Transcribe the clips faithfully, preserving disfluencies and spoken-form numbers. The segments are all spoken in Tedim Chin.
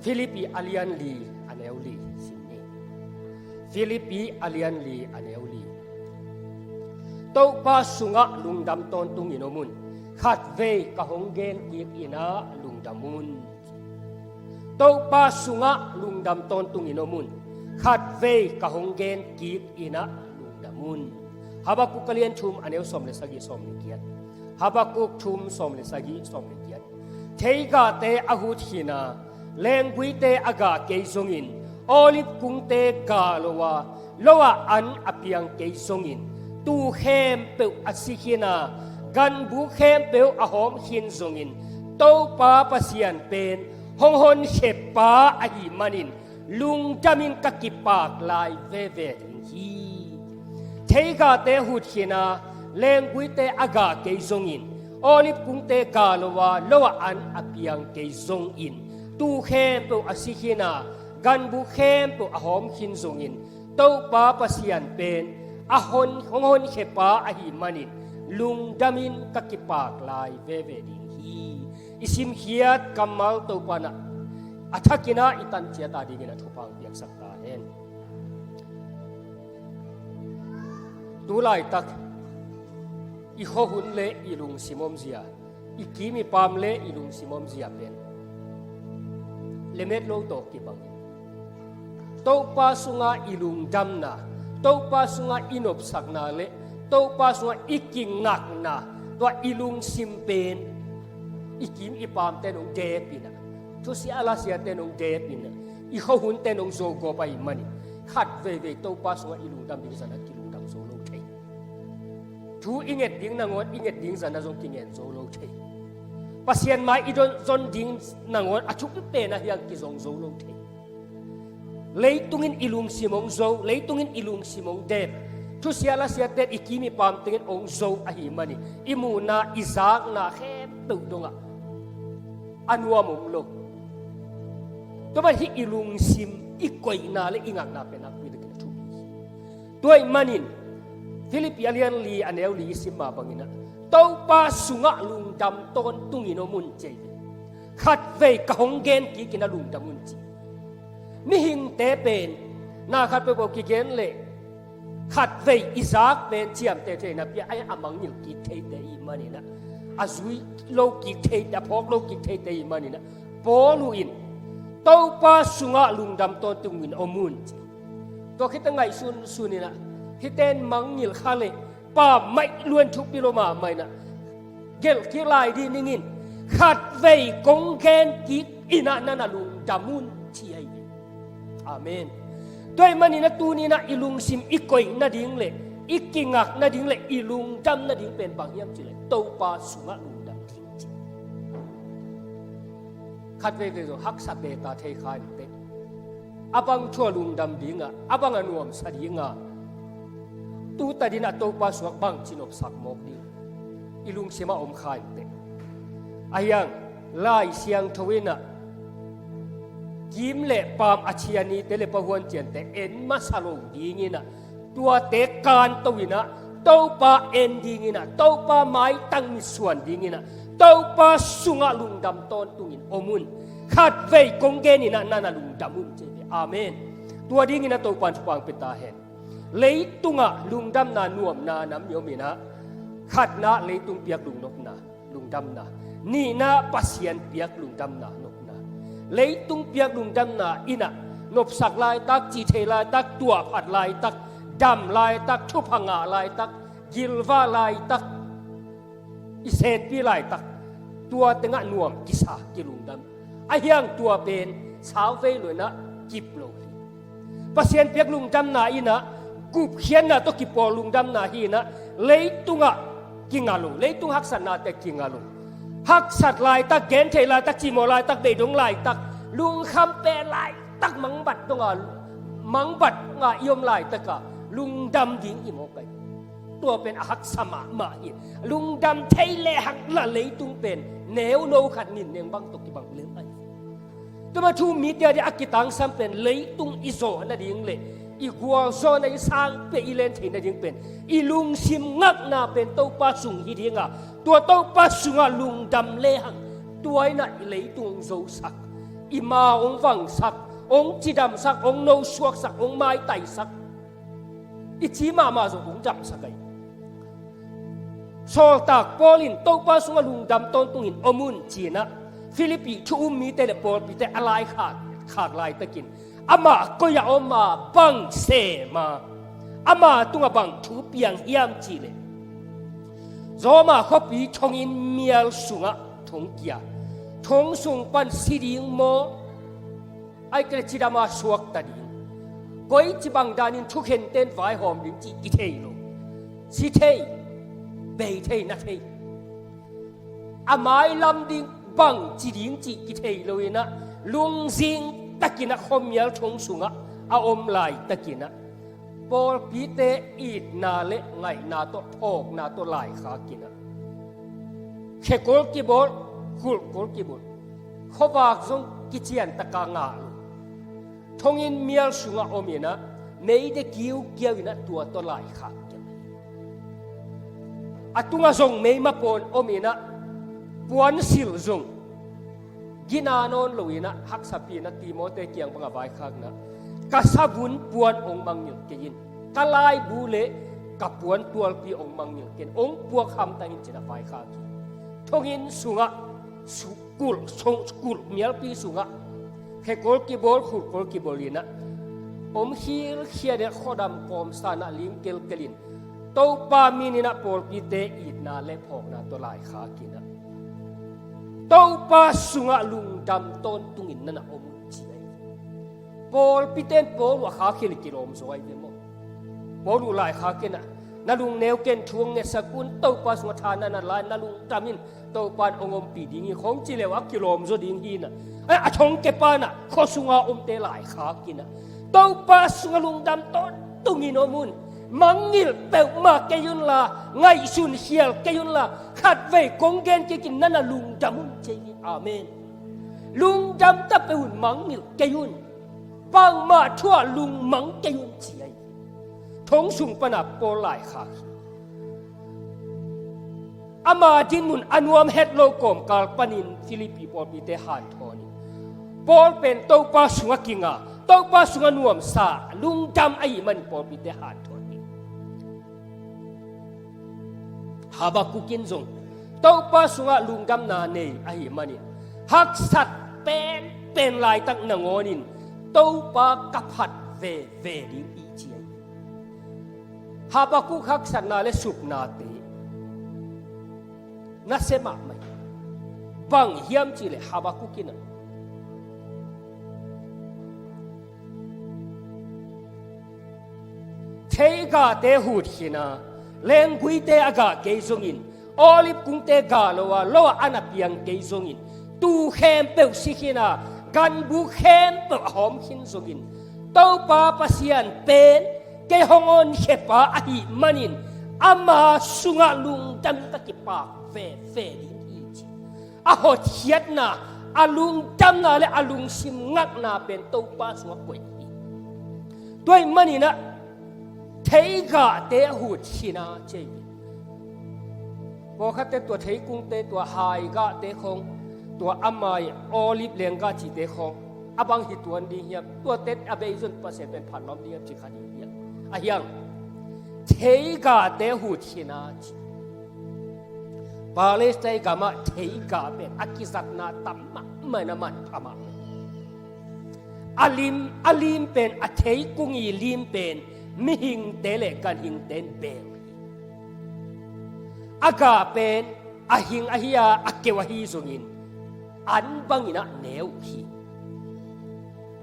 Philippi a lian li a neu li sim ni. Philippi a lian li a neu li. Topa sungah lungdam tawntungin om un. Khatvei ka hong gen kik in ah lungdam un. Topa sungah lungdam tawntungin om un. Khatvei ka hong gen kik in ah lungdam un. Habakuk a lian thum a neu sawm le sagih, sawm le giat. Habakuk thum, sawm le sagih, sawm le giat. Theigahte a hut khin a, lengguite a gah kei zongin, olive kungte gah lo a, lo ah an a piang kei zongin, tuu khempeuh a si khin a, ganbuk khempeuh a hawm khin zongin, Topa Pasian pen hong honkhia pa ahih manin, lungdamin ka kipak lai veve ding hi. Theigahte hut khin a, lengguite a gah kei zongin, olive kungte gah lo a, lo ah an a piang kei zongin, tuu khempeuh a si khin a, ganbuk khempeuh a hawm khin zongin, Topa Pasian pen a hon, hong honkhia pa ahih manin, lungdamin ka kipak lai veve ding hi. I simkhiat kammal Topa in ah a thakin ah i tan ciat a dingin a thupha piaksak ta hen. Tu laitak i khuahun le i lungsim omzia, i kim i paam le i lungsim omzia pen lemet lo tawh kibang. Topa sungah i lungdamna, Topa sungah i nopsakna le Topa sungah i kingakna, tua i lungsim pen i kim i paamte nong dep in ah, thusia lasiate nong dep in ah, i khuahunte nong zogawp ahih manin, khatveivei Topa sungah i lungdam ding zan ah kilungdam zo lo thei. Thu i nget ding nangawn i nget ding zan ah zong kingen zo lo thei. Pasian mai i don zon ding nangawn a thupi pen ah hiang kizong zo lo thei. Leitungin i lungsim hong zo, leitungin i lungsim hong dep, thusia lasiate i kim i paam tengin hong zo ahih manin, i muhna, i zakna khempeuh dongah a nuam om lo. Tua ban hih i lungsim i koihna le i ngakna pen a kui dingin a thupi hi. Tua ahih manin Philippi a lian li a neu li i sim mah bangin ah, Topa sungah lungdam tawntungin om un ci hi. Khatvei ka hong gen kikin ah lungdam un ci. Mihingte pen na khat peuhpeuh kigen leh khatvei i zak pen ciamteh theihna pi a, a mangngilh kik theite ahih manin ah, a zui lo kik theite, a phawk lo kik theite ahih manin ah, Paul in Topa sungah lungdam tawntungin om un ci. Tua khit a ngaihsun sunin ah, hihte in mangngilh kha leh paam maih lua in thupi lo mahmah in ah, gelh kik lai dih ning in, khatvei kong gen kik in ah na na lungdam un ci ahi hi. Amen. Tua ahih manin ah tuni in ah i lungsim i koih nading le i kingak nading le i lungdam nading pen bang hiam cih leh Topa sungah lungdam ding ci. Khatveivei zong haksa beta thei kha inteh. A bang thu a lungdam ding ah, a bang a nuamsa ding ah, tu tadin ah Topa sungah bangci nopsak mawk ding i lungsim ah om kha inteh. Ahi hang Lai Siangtho in ah kim le paam a cianite le pahuan ciante en masa lo dingin ah, tuate kanto in ah Topa en dingin ah, Topa maitang mitsuan dingin ah, Topa sungah lungdam tawntungin om un. Khatvei kong gen in ah na na lungdam un ci hi. Amen. Tua dingin ah Topa in thupha hong pia ta hen. Leitungah lungdamna nuamna nam i om in ah, khatna leitung piak lungnopna, lungdamna. Nihna Pasian piak lungdamna, nopna. Leitung piak lungdamna in ah, nopsak laitak, cih theih laitak, tuahphat laitak, dam laitak, thupha ngah laitak, gilvah laitak, i senpi laitak, tua tengah nuam kisa, kilungdam. Ahi hang tua pen sauvei lo in ah kip lo hi. Pasian piak lungdamna in ah, gupkhiatna tawh kipawl lungdamna hi in ah, leitungah kinga lo, leitung haksatnate kinga lo. Haksat laitak, gentheih laitak, cimawh laitak, beidong laitak, lungkham pen laitak, mangbat dongah, mangbat dongah i om laitakah lungdam ding i mawk ahi. Tua pen a haksa mahmah hi. Lungdam thei lehang lah leitung pen neuno khat, ninneng bang tawh kibang lel ahi. Tua mah thu mite ading a kitangsam pen leitung i zawh nading le i gualzawhna, i sangpi i len theih nading pen i lungsim ngakna pen Topa sung hi ding a, tua Topa sungah lungdam lehang tua in ah i leitung hong zosak. I ma hong vangsak, hong cidamsak, hong nosuaksak, hong maitaisak. I ci mahmah zong hong damsak ahi. Sawltak Paul in Topa sungah lungdam tawntungin om un ci-in ah Filippi thu um mite le pawlpite a laikhak, khak laitakin, amah koi-ah om a, bang sem a, ama tungah bang thu piang hiam cih leh, Roma khuapi thonginn mial sungah thong kia, thong sung pan si ding maw, ahih kei leh cidam a suakta ding, koici bang danin thukhente'n vaihawm ding cih kithei lo. Si thei, bei thei, na thei. A mailam ding bang ci ding cih kithei lo-in ah, lungzing takin ah khuamial thong sungah a om laitakin ah, pawlpite itna le ngaihna tawh, phawkna tawh laikhakin ah, khekol kibawl, khulhkol kibawl, khuavak zong kician taka ngah lo. Thonginn mial sungah om-in ah, meide kiukiau-in ah tua tawh laikhak kei. A tungah zong meima pawn om-in ah, puansilh zong gina nawn lo-in ah, haksapi-in ah Timote kiang bangah vaikhakna, ka savun puan hong mangngilh kei in, ka laibu le ka puantualpi hong mangngilh kei in, hong puak hamtang in ci-in ah vaikhak hi. Thonginn sungah, su-, kulh, sung-, kulh mialpi sungah khekol kibawl, khulhkol kibawl-in ah om khilkhiat-in ah, khuadam kawmsa-in ah ling kelkel-in, Topa min-in ah pawlpite itna le phawkna tawh laikhakin ah, Topa sungah lungdam tawntungin na na om un ci ahi. Pawlpite'n Paul uh a khak khia leh kilawm zaw ahi ve maw. Paul uh laikhakin ah, na lungneu ken, thu hong ngetsak un, Topa sungah tha na na la in, na lungdam in, Topa'n hong ompih ding hi, khawng ci leh a kilawm zaw ding hi-in ah, a, a thongkia pa'n ah khua sunga omte laikhakin ah, Topa sungah lungdam tawntungin om un. Mangngilh peuhmah kei unla, ngaihsun khial kei unla, khatvei kong gen kik in, na na lungdam un ci hi. Amen. Lungdam ta peuh un, mangngilh kei un. Bangmah thu-ah lungmang kei un ci ahi. Thong sung pan ah Paul laikhak hi. Ama dinmun a nuam het lo kawmkal panin Filippi pawlpite hanthawn in, Paul pen Topa sungah kinga, Topa sungah nuamsa, lungdam ahih manin pawlpite hanthawn hi. Habakuk in zong Topa sungah lungdamna nei ahih manin, haksat penpen laitak nangawnin Topa ka phat veve ding hi ci ahi. Habakuk haksatna le supnate nasia mahmah hi. Bang hiam cih leh Habakuk in ah, theigahte hut khin a, lengguite a gah kei zongin, olive kungte gah lo a, lo-ah an a piang kei zongin, tuu khempeuh si khin a, ganbuk khempeuh a hawm khin zongin, Topa Pasian pen kei hong honkhia pa ahih manin, ama sungah lungdam ka kipak veve ding hi ci. A hotkhiatna, a lungdamna le a lungsim ngakna pen Topa sungah koih hi. Tua ahih manin ah, theigahte hut khin a ci hi. Pawlkhatte tua theikungte, tua haigahte khawng, tua ama ii olive lenggah cihte khawng, a bang hi tuan ding hiam? Tuate a bei zong Pasian pen phat lawm ding hiam ci kha ding hiam? A hiang, theigahte hut khin a ci. Palestine gamah theigah pen a kizatna tam mahmah in ah, manpha mahmah. A lim, a lim pen, a theikung ii lim pen mihingte le ganhingte in bel hi. A gah pen a hing ahi a, a keu ahi zongin an bangin ah neu hi.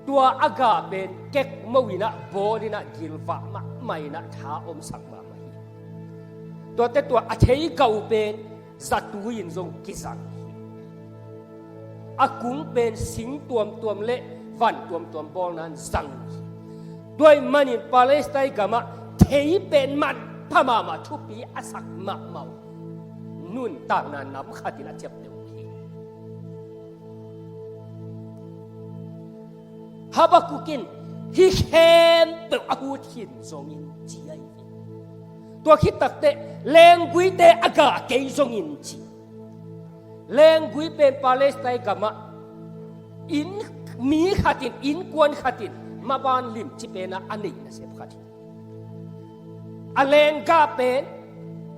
Tua a gah pen kekmo-in ah, bawl-in ah, gilvah mahmah-in ah, tha omsak mahmah hi. Tuate tua a theigah uh pen zatui-in zong kizang hi. A kung pen sing tuamtuam le van tuamtuam bawlna in zang hi. Tua ahih manin Palestine gamah thei pen manpha mahmah, thupi a sak mahmah uh, nuntakna nam khatin a ciapteh uh hi. Habakuk in hih khempeuh a hut khin zongin ci ahi. Tua khit takteh, lengguite a gah kei zongin ci. Lenggui pen Palestine gamah Inn, mi khat in, innkuan khat in maban limci pen ah a neih nasep khat hi. A lenggah pen,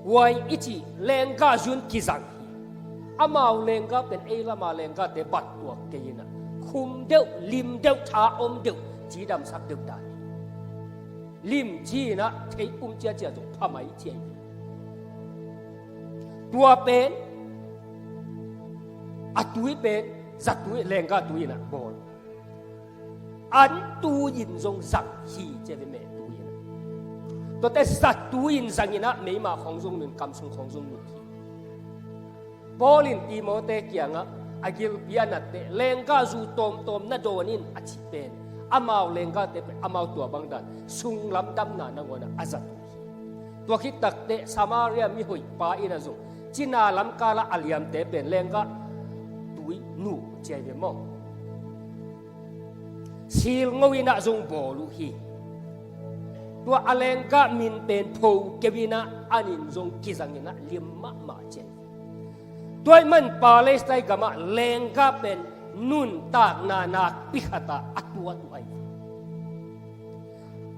huai i cih lenggah zun kizang hi. Amau lenggah pen ei lama lenggahte bat tuak kei in ah, khum deuh, lim deuh, tha om deuh, cidamsak deuh dan hi. Limci in ah thei um ciacia zong phamai cia hi. Tua pen, a tui pen zatui, lenggah tui in ah bawl. An tui in zong zang hi, cia ve, meh tui in ah. Tuate zatui in zang in ah meima khawng zong nun, kamsung khawng zong nun hi. Paul in Timote kiangah a gilpi a natteh, lenggah zu tawmtawm na dawn in a cih pen, amau lenggahte pen amau tua bang dan sunglam damna nangawn ah a zat uh hi. Tua khit takteh Samaria mihoih pa in ah zong cina lamkal ah a liamte pen lenggah tui nuh cia ve maw? Silngo in ah zong bawl uh hi. Tua a lenggah min pen Pho keu in ah an in zong kizang in ah lim mahmah cia hi. Tua ahih man Palestina gamah lenggah pen nuntakna nakpi khat ah a tuat uh ahi.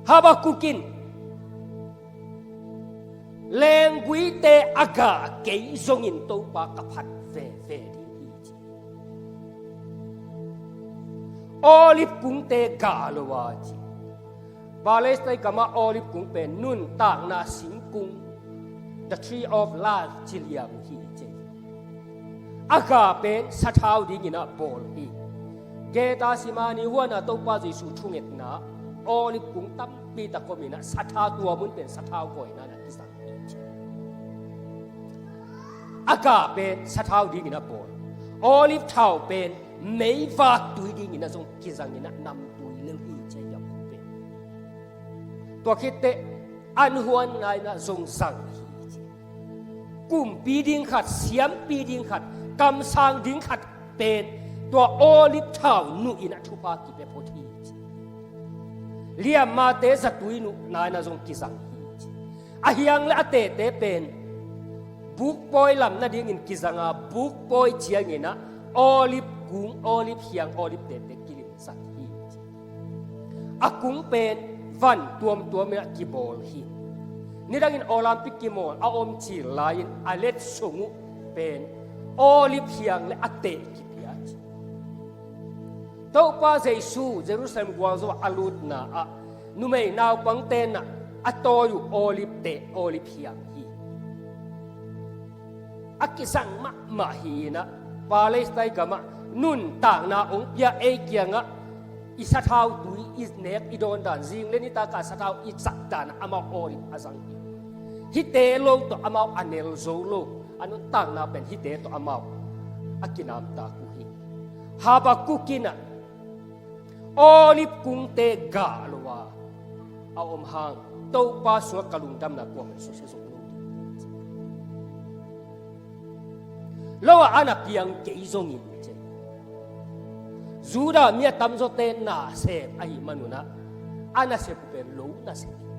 Habakuk in, "Lengguite a gah kei zongin Topa ka phat veve ding hi," ci. Olive kungte gah lo a, ci. Palestina gamah olive kung pen nuntakna singkung, the tree of life, ci liam hi, ci. A gah pen sathau dingin ah bawl hi. Getsemani huan ah Topa Jesu thungetna, olive kung tampi tak om in ah sathau, tua mun pen sathau kawina ah kizang hi, ci. A gah pen sathau dingin ah bawl. Olive thau pen meivak tui dingin ah zong kizang in ah namtui lel hi, ci a, hiam pen. Tua khitteh an huanna in ah zong zang hi, ci. Kumpi ding khat, siampi ding khat, kamsang ding khat pen tua olive thau nuh in ah thupha kipia phot hi, ci. Liammate zatui nuhna in ah zong kizang hi, ci. A hiang le a tehte pen bukpawi lam nadingin kizang a, bukpawi ciangin ah olive kung, olive hiang, olive tehte kilimsak hi, ci. A kung pen van tuamtuam in ah kibawl hi. Nidangin Olympic kimawl a om cil lai-in a letsong uh pen olive hiang le a teh kipia, ci. Topa Jesu Jerusalem gualzo ah a lutna ah numei naupangte in ah a tawi uh olive teh, olive hiang hi. A kizang mahmah hi in ah, Palestina gamah nuntakna hong pia ei kiangah i sathau tui i nek i dawn dan, zing le nitak a sathau i zat dan ah amau olive a zang hi. Hihte lo tawh amau a nel zo lo, a nuntakna pen hihte tawh amau a kinamtak uh hi. Habakuk in ah olive kungte gah lo a a om hang, Topa sungah ka lungdamna kuamah in susia zo lo ding, ci. Lo ah an a piang kei zongin, ci. Judah mi a tamzawte nasep ahih man un ah, a nasep uh pen lo nasep hi.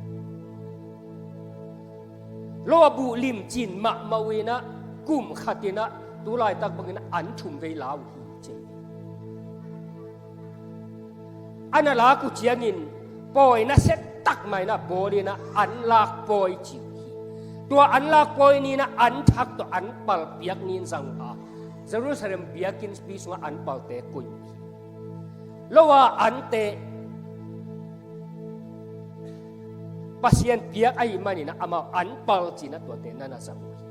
Lo ah buh limcin mahmah uh in ah, kum khat in ah tu laitak bangin ah an thum vei la uh hi, ci. An a lak uh ciangin pawi nasia tak mah in ah bawl in ah an lak pawi ci uh hi. Tua an lak pawi ni in ah an thak tawh an pal piak ni in zang uh a, Jerusalem biakinnpi sungah an palte koih uh hi. Lo a ante Pasian piak ahih man in ah amau an pal ci in ah tuate na na zang uh hi.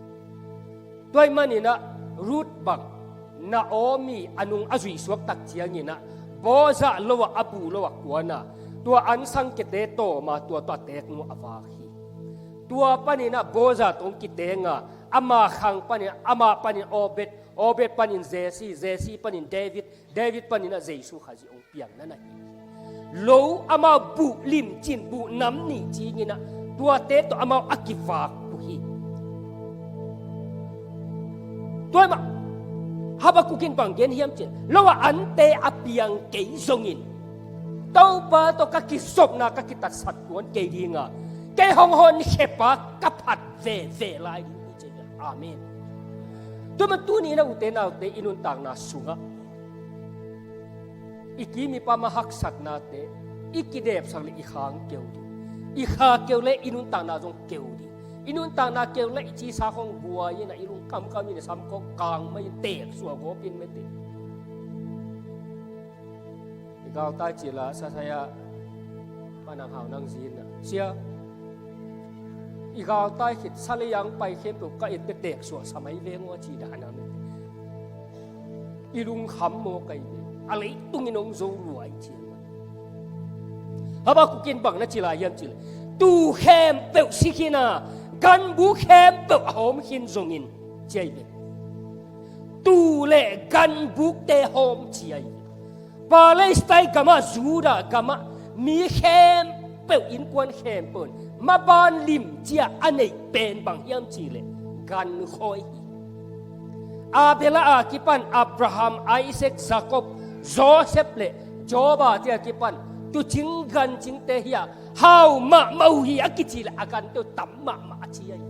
Tua ahih man in ah Ruth bang Naomi a nung a zuih suak tak ciangin ah, Boaz lo ah a buh lo ah kuan a, tua an sangkiate tawm a, tua tawh a teeknu a vak hi. Tua panin ah Boaz tawh hong kiteng a, ama khang panin, amah panin Obed, Obed panin Jesse, Jesse panin David, David panin ah Jesu Khazih hong piang na na hi. Lo amau buh limcin, buh nam nih cingin ah tuate tawh amau a kivak uh hi. Tua ahih mah Habakuk in bang gen hiam cih leh, lo ah ante a piang kei zongin Topa tawh ka kizopna ka kitatsat tuan kei ding a, kei hong honkhia pa ka phat veve lai ding hi, ci hi. Amen. Tua mah tuni in ah ute naute i nuntakna sungah I kim i pam a haksatnate i kidepsak le i khang keu ding. I kha keu le i nuntakna zong keu ding. I nuntakna keu le i cisa khong guai in a i lungkam kam in a sam khong kang mai in tek sua gawp in mete. I galtai cila sasaya manang hau nang zin a sia. I galtai khit sa le yang pai khempeuh ka et tek suah sa mai veng aw ci dan a mete. I lungkham maw kai ve. A leitung in hong zo lua i ci a. Habakuk in bang na ci lai hiam ci le, tu khempeuh si khin a, ganbuk khempeuh a hawm khin zongin ci ai ve. Tu le ganbukte hawm ci ai ve. Palestina gamah, Judah gamah mi khempeuh, innkuan khempeuh in maban limci a a neih pen bang hiam ci le, gankhawi hi. Abel a kipan Abraham, Isaac, Jacob, Joseph le Job a te a kipan tucing gancingte hi a, hau mahmah uh hi a kici le a gante uh tam mahmah a ci ahi.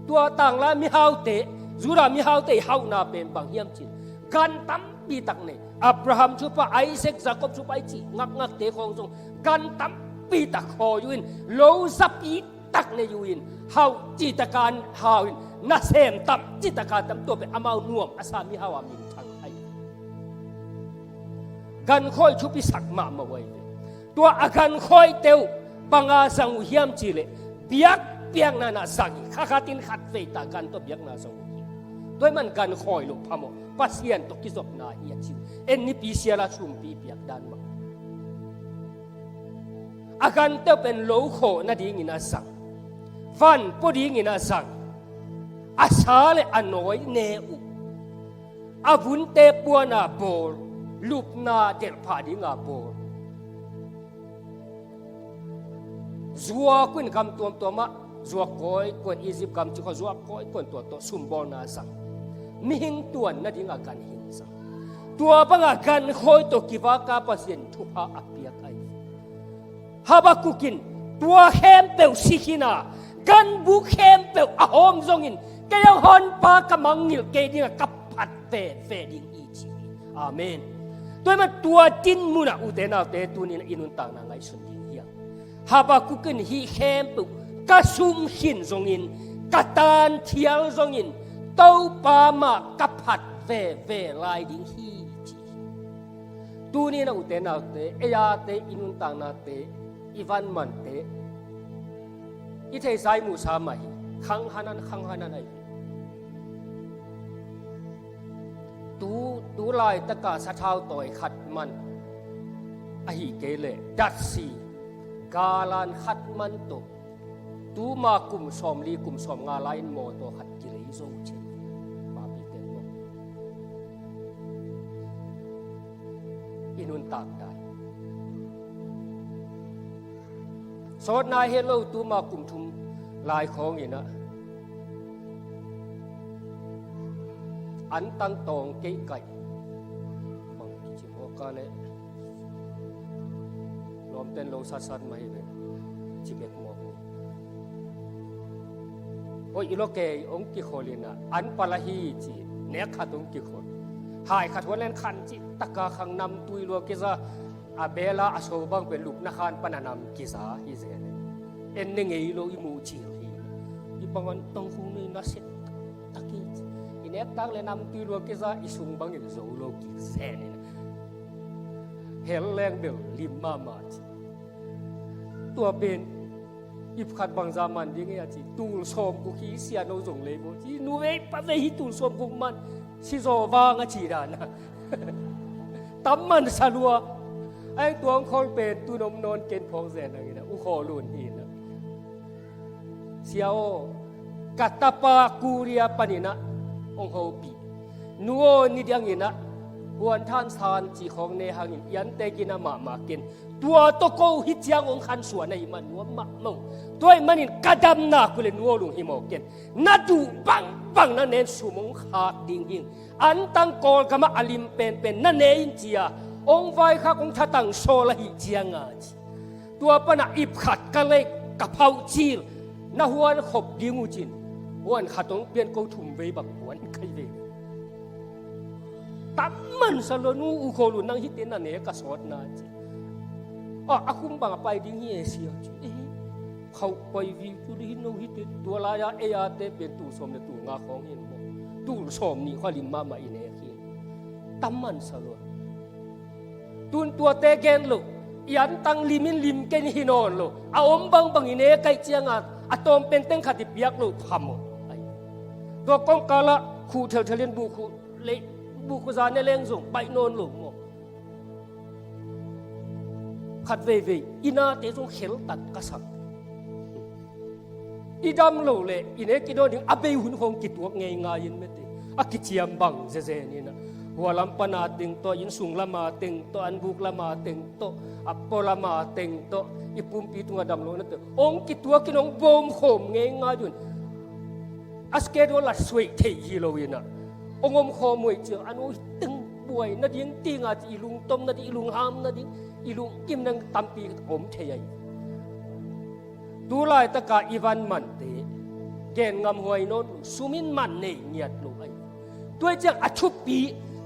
Tua tangla mihaute, Judah mihaute i hauhna pen bang hiam cin, gan tampi tak nei. Abraham thupha, Isaac, Jacob thupha i cih ngakngakte khawng zong gan tampi tak hawi uh in, lo zapi tak nei uh in, hau cih taka hau in, nasem tam cih taka tam, tua pen amau nuam a sa mihau a minthang ahi. Gankhawi thupisak mahmah uh ahi ve. Tua a gankhawite uh banga zang uh hiam cih leh, biakpiakna na zang hi. Kha khat in khat vei ta gan tawh biakna zang uh hi. Tua ahih man gankhawi loh phamawh, Pasian tawh kizopna hi a ci uh. En nipi siala sumpi piak dan mah. A gante uh pen lo khawh nadingin a zang, van pua dingin a zang, a sa le a nawi ne uh, a vunte puana bawl, lupna delhphah dinga bawl. Zuak uh in gam tuamtuamah, zuak kawikawi in, Egypt gam cikhaw zuak kawikawi in tua tawh sumbawlna zang. Mihing tuan nadinga ganhing zang. Tua banga gankhawi tawh kivaka Pasian thupha a piak ahi. Habakuk in tua khempeuh si khin a, ganbuk khempeuh a hawm zongin, kei hong honpa ka mangngilh kei ding a, ka phat veve ding hi ci hi. Amen. Tua ahih man tua din munah ute naute tunin i nuntakna ngaihsun ding hi hang. Habakuk in hih khempeuh ka sum khin zongin, ka tan thial zongin, Topa mah ka phat veve lai ding hi ci hi. Tunin a ute naute, ei ate, i nuntaknate, i vanmante, i theihsa i muhsa mah hi. Khanghanan, khanghanan ahi. Tu, tu laitaka sathau tawi khat man ahi kei leh datsi galan khat man tawh, tuma kum sawmli, kum sawmnga lai-in mawtaw khat kilei zo cin. Papi pen maw? I nuntak dai. Sawt nai het lo, tuma kum thum lai khawngin ah, antang tawng keih kaih bang kici mawk a leh, lawmten lo satsat mah hi ve, ci bek mawk ni. Oi, i lo kei hong kikhol in ah, an pala hi ci, nek khat hong kikhol. Hai khat huan len khan ci taka khang namtui lua kiza, a bela a so bang pen lupna khan pan a nam kiza hi zen. En ne ngei lo i muh cil hi. I pangan tong khung ni na set taki. I nek tak le namtui lua kiza i sung bangin zo lo ki zen. Hel leng bel lim mahmah ci. Tua pen ip khat bangza man ding e a ci, tul sawm guk hi sia no zong lei bo ci, nu vei pa vei hi tul sawm guk man, si zaw vang a ci dan a. Tam man sa lua. Ai tuang khol pen tu nom nawn ken phawng zen ang in a, u khawl un hi in a. Sia aw, ka tapa Kuria panin ah hong hopih. Nu aw, ni diangin ah huanthan san ci khawng ne hangin i ante gina mahmah ken. Tua tawh ko hi ciang hong khansuan ahih man nuam mahmah uh. Tua ahih manin ka damna uh le nu aw lunghimawh ken. Na duh bangbang na nen sum hong khak ding hing. Antang Kawlgamah a lim penpen na ne in cia, hong vaikhak hong thatang sawl ahih cianga ci. Tua pana ip khat ka leih ka phauh cil na huan khop ding uh cin. Huan khat hong pian ko thum vei bang huan kai ve. Tam mansa lo nu u khol un nang hite na ne ka sawtna ci. A, a khum bang a pai ding hi e sia ci. Eh, khauh pai vi cu ding hi no hite tua lai-a ei a te pen tul sawm le tul nga khawng hi in maw. Tul sawm nih khua lim mahmah i nek hi. Tam mansa lo. Tun tuate gen lo. I antang limin lim ken hi nawn lo. A om bangbang i nek aih cianga a tawm penteng khat i piak lo phamawh. Ai. Tua kongkala khuh thelthelin bu khuh lei bu khuh za ne leng zong baih nawn lo maw. Khat veivei i nate zong kheltat ka sak. I dam lo le i nek i dawn ding a bei hun khawng kituak ngeingai in mete. A kiciam bang zezen inah hua lam pana teng tawh, innsung lama teng tawh, anbuk lama teng tawh, a pua lama teng tawh, i pumpi tungah dam lo na teng hong kituak in hong bawm khawm ngeingai un. A schedule a suaih theih hi lo inah hong om khawm uh aih ciang a nuai teng buai nading tinga ci i lungtom nading, i lungham nading, i lungkim nang tampi om thei ahi. Tu laitaka i van mante gen ngamhuai nawn lo, sum in man nei ngiat lo ahi. Tua ciang a thupi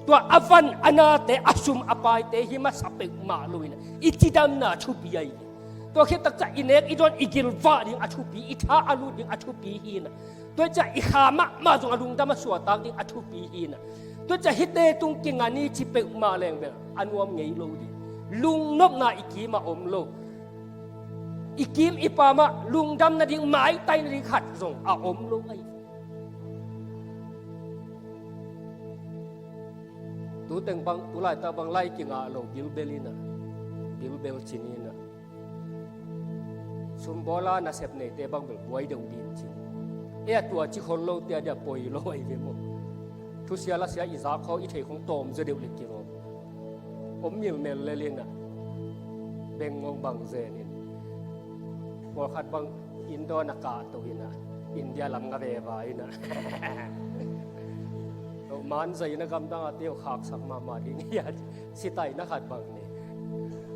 tua a van a nate a sum a paite hi masa peuhmah lo inah i cidamna thupi ahi. Tua khit takciang i nek i dawn i gilvah ding a thupi, i tha a lut ding a thupi hi inah. Tua ciang i kha mahmah zong a lungdam a suahtak ding a thupi hi inah. Tua ciang hihte tung kinga ni ci peuhmah leng bel a nuam ngei lo ding. Lungnopna i kimah om lo. I kim i pamah lungdam nading, maitai nading khat zong a om lo ahi. Tuteng bang, tu laitak bang lai kingah lo, bilbel inah, bilbel cin inah. Sumbawla nasep neite bang bel buai deuh din cin. E a tua ci khol lote a dia poi lo ahi ve maw. Thusia lasia i zak khawng i thei khawng tawm zaw deuh le kirom. Om milmel lel inah bengngong bang zenin pawlkhat bang inn dawn a kahto inah India lam nga veva inah. Manzai na gamdang a teu khaksak mahmah ding hiat sitaina khat bang ne.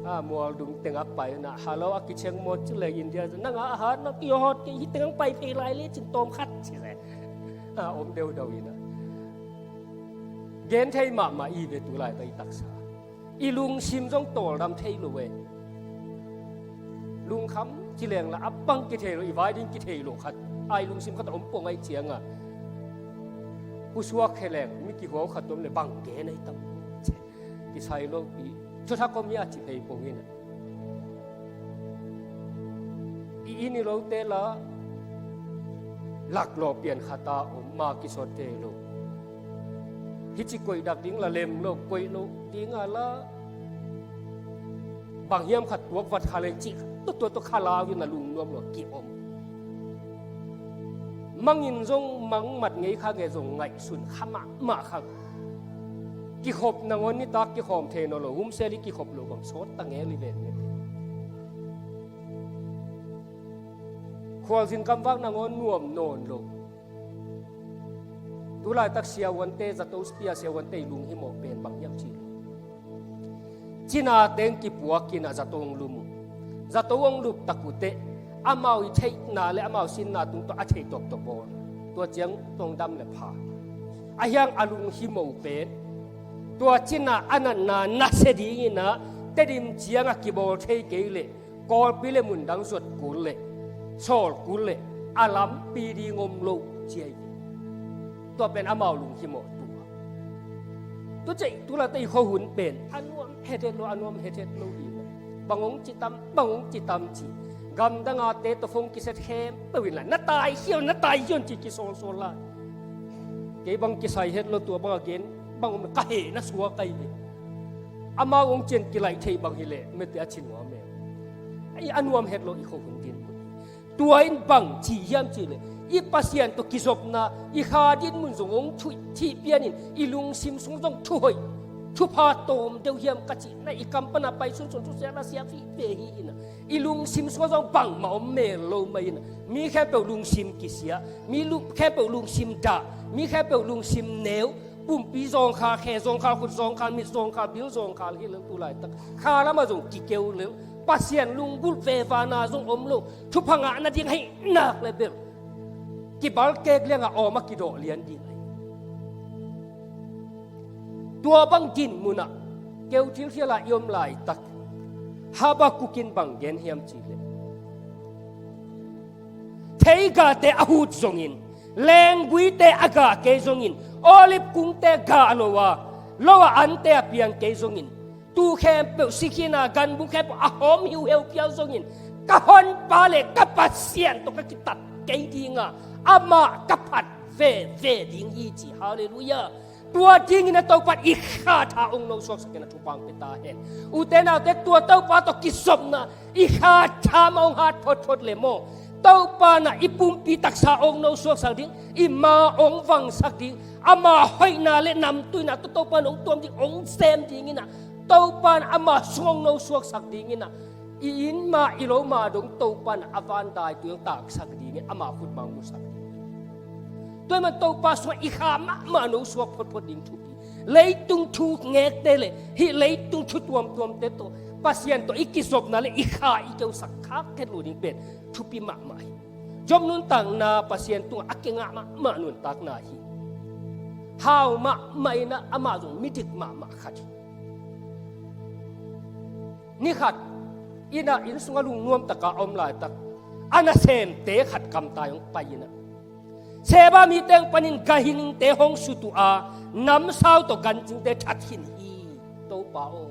A mual dung teng a pai inah halo a kicheng mawt ci leng India nanga a hat na kihot kei hi teng ang pai phei lai le cin tawm khat ci le. A om deuhdeuh inah gen thei mahmah i ve tu laitak i taksa. I lungsim zong tawldam thei lo e. Lungkham ci lengla a bang kithei lo, i vai ding kithei lo khat a i lungsim khat a om pong ahi cianga pusuak khe leng mi kihuau khat om le bang gen ahi tam. Kisai lo i thuthak om i a ci phei pong inah. I inn i lote la laklawh pian khata om ma kisawt thei lo. Hici koih dak ding la lem lo, koih lo dinga la bang hiam khat tuak vat kha leng cih tuatuatu kha lau hi na lungnuam lo ki om. Mangin zong mangmat ngei kha nge zong ngaihsun kha mahmah kha. Kikhop nangawn nitak kikhawm thei nawn lo, humsel i kikhop lo bang sawt ta ngel i ven mete. Khualzin kamvak nangawn nuam nawn lo. Tu laitak siavuante, zato pia siavuante i lunghimawh pen bang hiam cih lo. Cina teng kipuak inah zato hong lum uh. Zato hong lup tak uh teh amau i theihna le amau sinna tung tawh a thei tawptawp bawl. Tua ciang tawng dam le pha. A hiang a lunghimawh pen tua cina a natna nasia ding inah Tedim ciangah kibawl thei kei leh Kawlpi le mundang zuat kul le sawl kul le a lampi ding om lo ci ahi. Tua pen amau lunghimawh tua. Tua ciah tu laitak i khuahun pen a nuam hethet lo, a nuam hethet lo ding. Bang hong citam, bang hong citam ci. Gamdanga te tawh phone kiset khempeuh in la na tai hiau, na tai hiau ci kisawlsawl lai. Kei bang kisai het lo tua bang a gen bang om ka heh na suak ahi ve. Amau hong cian kilaih theih bang hileh mete a ci nuam e. Ei a nuam het lo i khuahun dinmun. Tua in bang ci hiam cihleh i Pasian tawh kizopna i kha dinmun zong hong thuih thih pianin i lungsim sung zong thuhoih thupha tawm deuh hiam ka cihna i kam pana pai sunsun thusia na sia fih ve hi inah i lungsim sungah zong bangmah om mel lo mah inah mi khempeuh lungsim kisia, mi lu- khempeuh lungsim dah, mi khempeuh lungsim neu, pumpi zawngkhal, khe zawngkhal, khut zawngkhal, mit zawngkhal, bil zawngkhal hi lel tu laitak kha lamah zong kikeu lel. Pasian lunggulh vevana zong om lo. Thupha ngah nading hei nak le bel kibalkek liangah awm a kidawh lian ding ahi. Tua bang din munah keu thilthial a i om laitak Habakkuk in bang gen hiam cihleh, theigate a hut zongin, lengguite a gah kei zongin, olive kungte gah lo a, lo a ante a piang kei zongin, tu khempeuh sikhina ganbu khempeuh a hawm hiuheu phiau zongin, ka honpa le ka Pasian tawh ka kitat kei dinga, amah ka phat veve ding hi ci. Halleluiah. Tua dingin a Topa i kha tha ong nosuaksak in a thupha ong pia ta hen. Ute naute, tua Topa tawh kizopna i kha tha mah ong hat photphot le maw, Topa na i pumpi taksa ong nosuaksak ding, i ma ong vangsak ding, ama hoihna le namtuina tawh Topa na ong tuam ding, ong sem dingin a, Topa na ama sung ong nosuaksak dingin a, i inn ma i lo ma dong Topa na a van dai tui ong taksak dingin, ama khut ma ong musak ding. Tua ahih man Topa sungah i kha mahmah nosuak photphot ding thupi. Leitung thu ngekte le hih leitung thu tuamtuamte tawh, Pasian tawh i kizopna le i kha i keusak khak khet lo ding pen thupi mahmah hi. Job nuntakna Pasian tungah a kingah mahmah nuntakna hi. Hau mahmah in a, amah zong midik mahmah khat hi. Ni khat in a, inn sungah lungnuam taka a om laitak, a nasemte khat kamtai ong pai in a, Seba mite ong panin ganhingte hong sut uh a, namsau tawh gancingte that khin hi, Topa aw.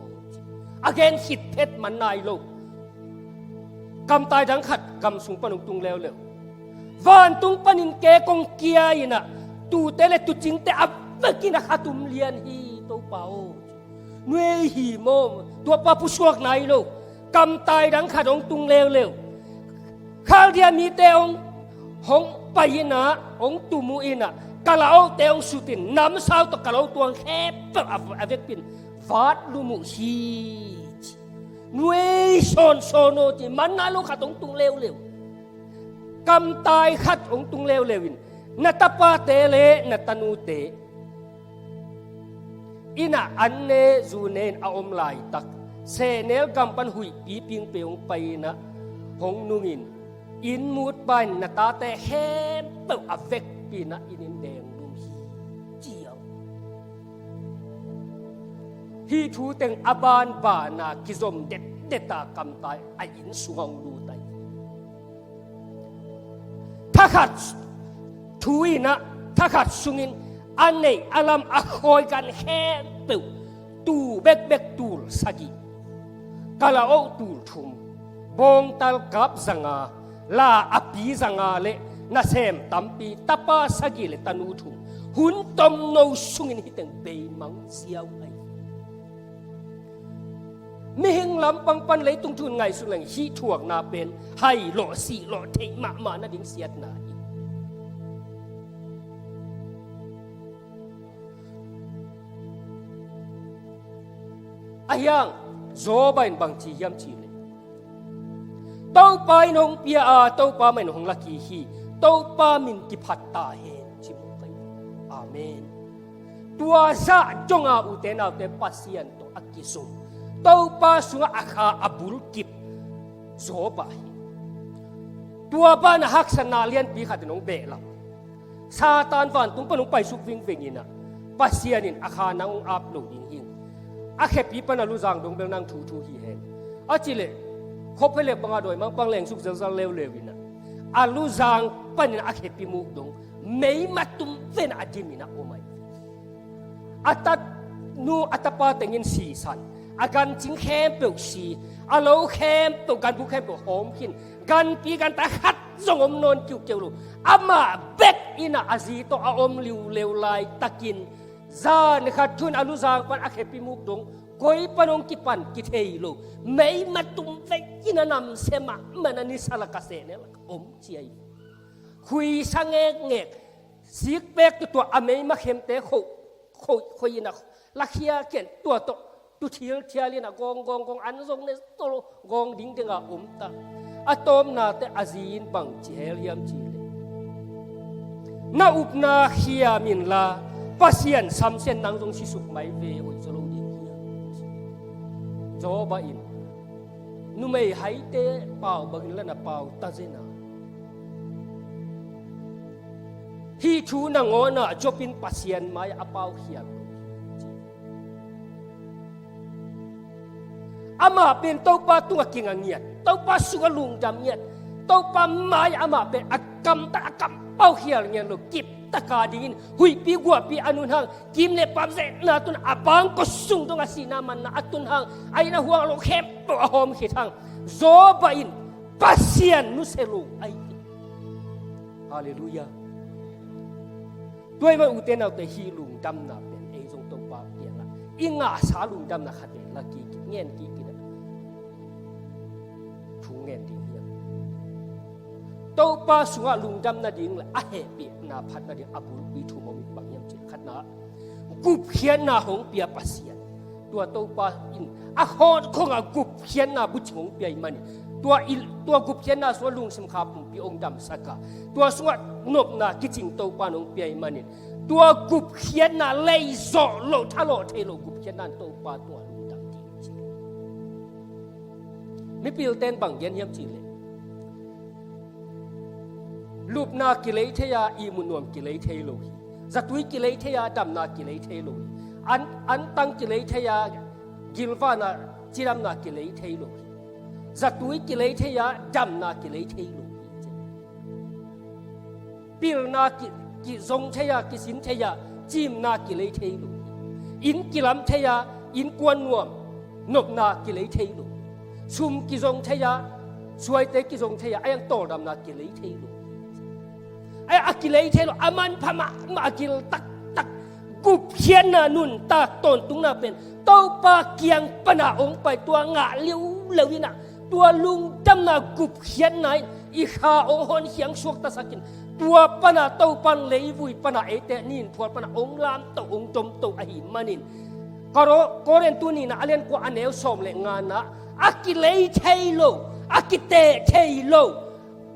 A gen khit phet man nai lo. Kamtai dang khat gam sung pan ong tung leuleu. Vantung panin kek ong kia in a, tuute le tuucingte a vekin a khat um lian hi, Topa aw. Nuai hi maw, tua pa pusuak nai lo. Kamtai dang khat ong tung leuleu. Khaldia mite ong, hong pai in a, ong tum uh in a, kalaote ong sut in, namsau tawh kalao tuang khempeuh a, a vekpi in vat lum uh hi. Nuai sawnsawn aw ci, man nai lo khat ong tung leuleu. Kamtai khat ong tung leuleu in, na tapate le na tanute inn ah an ne zu ne in a om laitak, sehnel gam pan huihpi pingpei hong pai in ah hong nungin, inn mut pa in na tate khempeuh a vekpi in ah inn in deng lum hi, ci a. Hih thu teng a banban a kizom detdet a kamtai a inn sungah hong lut ahi. Thakhat thu in ah, thakhat sungin a neih a lam a khawi gan khempeuh, tuu bekbek tul sagih, kalaoh tul thum, bawngtal kap zanga, la a pi zanga le nasem tampi, tapa sagih le tanu thum, hun tomno sungin hih teng beimang ziau ahi. Mihing lampang pan leitung thu in ngaihsun leng hih thuakna pen hai lawh sih lawh theih mahmah nading siatna hi. Ahi hang Job in bang ci hiam cih leh, Topa in hong pia a, Topa mah in hong la kik hi, Topa min kiphat ta hen, ci mawk ahi. Amen. Tua zah dong a, ute naute, Pasian tawh a kizom, Topa sungah a kha a bulkip Job ahi. Tua banah haksatna lianpi khat in hong behlap. Satan vantung pan hong paisuk vingveng in ah, Pasian in a kha nang hong ap lo ding hi. A khepi pan a luzang dong bel nang thuthu hi hen. A cih leh khuaphelep bang a dawimangpa hong lengsuk zelzel leuleu in ah, a luzang panin a khepi muk dong mei matum ven a dim in a om ahi. A tanu a tapa tengin sisan, a gancing khempeuh si, a lo khempeuh, ganbu khempeuh hawm khin, ganpi ganta khat zong om nawn kiukiu lo. Amah bek in ah a zi tawh a om liuleu laitakin, zan khat thu in a luzang pan a khepi muk dong koi pan hong kipan kithei lo, mei matum vei in a namsia mahmah in a nisa lak a sehnel lak a om ci ahi. Khuisa ngekngek, sikpek tutuah a mei makhemte khoih, khoih, khoih in a lakhia ken, tua tawh tu thilthial in a gawng gawng gawng, an zong ne tolo gawng dingding a om ta. A tawpnate a zi in bang ci hel hiam cih leh, na upna khiam inla, Pasian samsia in nang zong sisuk mai ve, hoih zaw lo ding hiam? Job in, numei haite pau bangin la na pau ta zen a, hih thu nangawn ah Job in Pasian mai-ah a pau khial lo. Amah pen Topa tungah kinga ngiat, Topa sungah lungdam ngiat, Topa mai-ah amah pen a kamtak a kampau khial ngiat lo, kiptak a dingin huihpi guahpi a nunhang, kim le pam zetna tun a bangkua sung dong a sihna manna a tunhang, a inn a huang lo khempeuh a hawm khit hang. Job in Pasian nusia lo ahi. Halleluiah. Tua ahih man ute naute, hih lungdamna pen ei zong Topa kiangah i ngahsa lungdamna khat pen la kik in, ngen kik in a, thu ngen ding hiam? Topa sungah lungdam nading le a hehpihna phat nading a bulpi thum om in, bang hiam cih khatna, gupkhiatna hong pia Pasian. Tua Topa in a khawt khongah gupkhiatna bucing hong pia ahih manin, tua i, tua gupkhiatna sungah lungsim kha pumpi hong damsak a, tua sungah nopna kicing Topa in hong pia ahih manin, tua gupkhiatna, leizawh loh, thalawh thei loh gupkhiatna in Topa tungah lungdam ding ci. Mipilte'n bang gen hiam cih leh, lupna kilei thei a, ihmut nuam kilei thei lo hi. Zatui kilei thei a, damna kilei thei lo hi. An, antang kilei thei a, gilvahna, cidamna kilei thei lo hi. Zatui kilei thei a, damna kilei thei lo hi. Pilna ki, kizong thei a, kisin thei a, cimna kilei thei lo hi. Inn kilam thei a, innkuan nuam, nopna kilei thei lo hi. Sum kizong thei a, suaite kizong thei a, a iang tawldamna kilei thei lo hi. A, a kilei thei lo, a manpha mahmah, a gil taktak, gupkhiatna nuntak tawntungna pen Topa kiang pana hong pai, tua ngah liuliu in a, tua lungdamna gupkhiatna in i kha hong honkhiang suaktasak in, tua pana Topa in leivui pana eite ninthual pana hong lamto, hong domto ahih manin, Koro, Korintu nihna a lian kua a neu sawm le ngana, a kilei thei lo, a kiteh thei lo,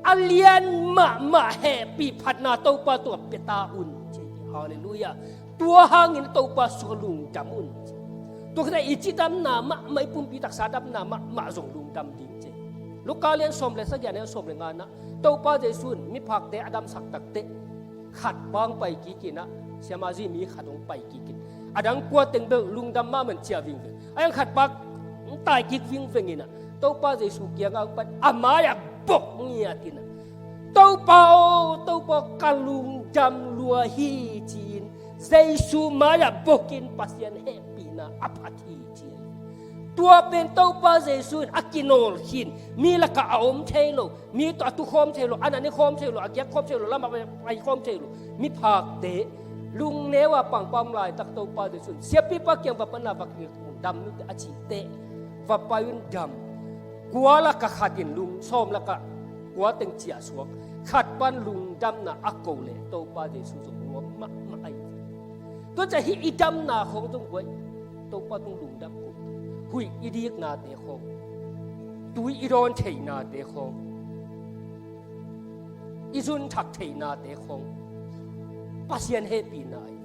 a lian mahmah hehpih phatna Topa tungah pia ta un ci. Halleluiah. Tua hangin Topa sungah lungdam un ci. Tua khat a i cidamna mahmah, i pumpi taksa damna mahmah zong lungdam ding ci. Luka lian sawm le sagih a neu sawm le ngana, Topa Jesu in miphakte a damsak takteh, khat bang pai kik in a, siamah zi mi khat hong pai kik in, a dang kua teng bel lungdam mahmah in ciah vingveng. A iang khat bang tai kik vingveng in a, Topa Jesu kiangah hong pai, a mai-ah bok ngiat in a, Topa aw, Topa aw, ka lungdam lua hi ci-in, Jesu mai-ah bok in Pasian hehpihna a phat hi ci. Tua pen Topa Jesu in a kinawl khin, mi lakah a om thei lo, mi tawh a tukhawm thei lo, an a ne khawm thei lo, a giak khawm thei lo, lamah pai khawm thei lo miphakte, lungneu a pangpam laitak Topa Jesu in siapipa kiang va pai in a, va kidam ni teh a cih teh, va pai un dam. Kua lakah khat in lung, sawm lakah kua teng ciahsuak, khat pan lungdamna a ko leh Topa Jesu zong nuam mahmah ahi. Tua ciang hih i damna khawng zong guai, Topa tung lungdam ko. Huih i diknate khawng, tui i dawn theihnate khawng, i zun thak theihnate khawng Pasian hehpihna ahi.